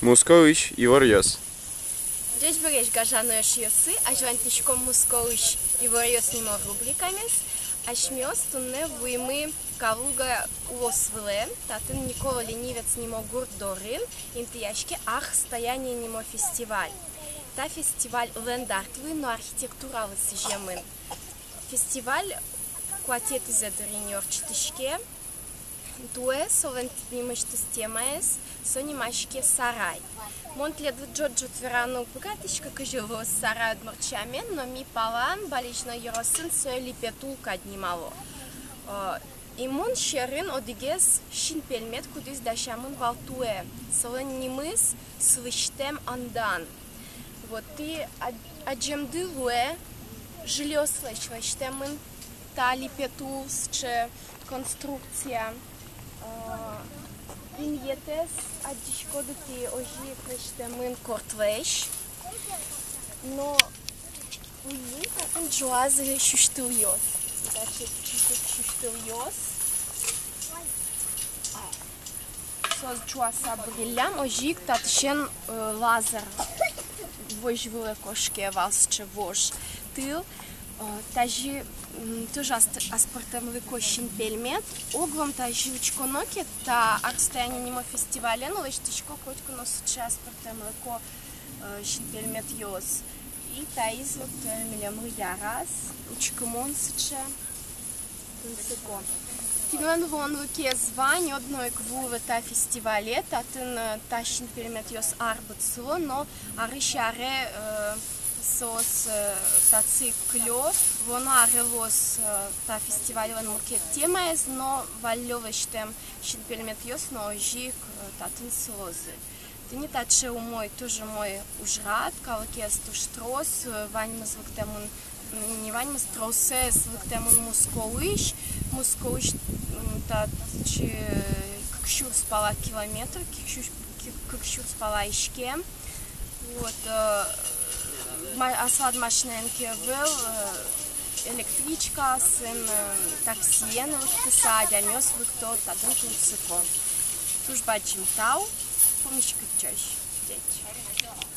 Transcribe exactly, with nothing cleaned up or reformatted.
Мускоысь иворъёс. Ӟечбуресь, гажано эшъёсы, азьланьтӥськом «Мускоысь иворъёс» нимо рубрикамес. Асьмеос туннэ вуимы Калуга улос вылэ, татын Николо Ленивец нимо гурт дорын интыяське «Арх стояния» нимо фестиваль. Та фестиваль Лэнд-арт вылын но архитектуралы сӥземын. Фестиваль куатетӥзэ дыръя ортчытӥське. Туэ солэн нимысьтыз темаез, со нимаське «Сарай». Мон тӥледлы ӝот-ӝот вераны уг быгатӥськы, кызьы луоз сарай удмурт сямен, но ми палан, Балезино ёросын сое липетул кадь нимало. Э, и мон сьӧрын одӥгез синпельмет, кудӥз дасямын вал туэ. Солэн нимыз «Сылӥсьтэм андан». Вот, тӥ ад-, адӟемды луэ, жильёслэсь лэсьтэмын та липетул, сыӵе конструкция. А, инъетэз адӟиськоды тӥ, озьы ик лэсьтэмын кортлэсь. Но уйин татын ӝуазы сюсьтылъёс. Значит, сюсьтылъёс. Соос ӝуаса быриллям, озьы ик татысен, э, лазер возь вылэ кошке вал, сыӵе вож тыл. Э, тазьы, м, туж ас-, аспӧртэмлыко синпельмет. Оглом тазьы учконо ке, та «Арх стояния» нимо фестивале но лэсьтӥсько котьку но сыӵе аспӧртэмлыко, э, синпельметъёс. И таиз вот, э, милемлы яраз, учкымон сыӵе. Тунсыко. Тӥледлэн луонлыкез вань одно ик вуыны та фестивале, татын, э, та синпельметъёс ар быдсыло, но арысь аре, э, соос, э, татчы ик кылё, вуоно аре луоз, э, та фестивальлэн мукет темаез, но валлё лэсьтэм синпельметъёс но озьы ик, э, татын сылозы. Тӥни таӵе умой, туж умой ужрад, калыкез туж трос, э, ваньмыз лыктэмын, м, не ваньмыз, тросэз лыктэмын Мускоысь, Мускоысь, м, татчы кык сюрс пала километр, кык сюрс, кык, кык сюрс пала иськем. Вот, э, ма-, аслад машинаен ке ӧвӧл, э, электричкаосын, э, таксиен лыктыса адямиос лыкто, татын тунсыко. Туж бадӟым тау, пумиськыт ӵош. Ӟеч.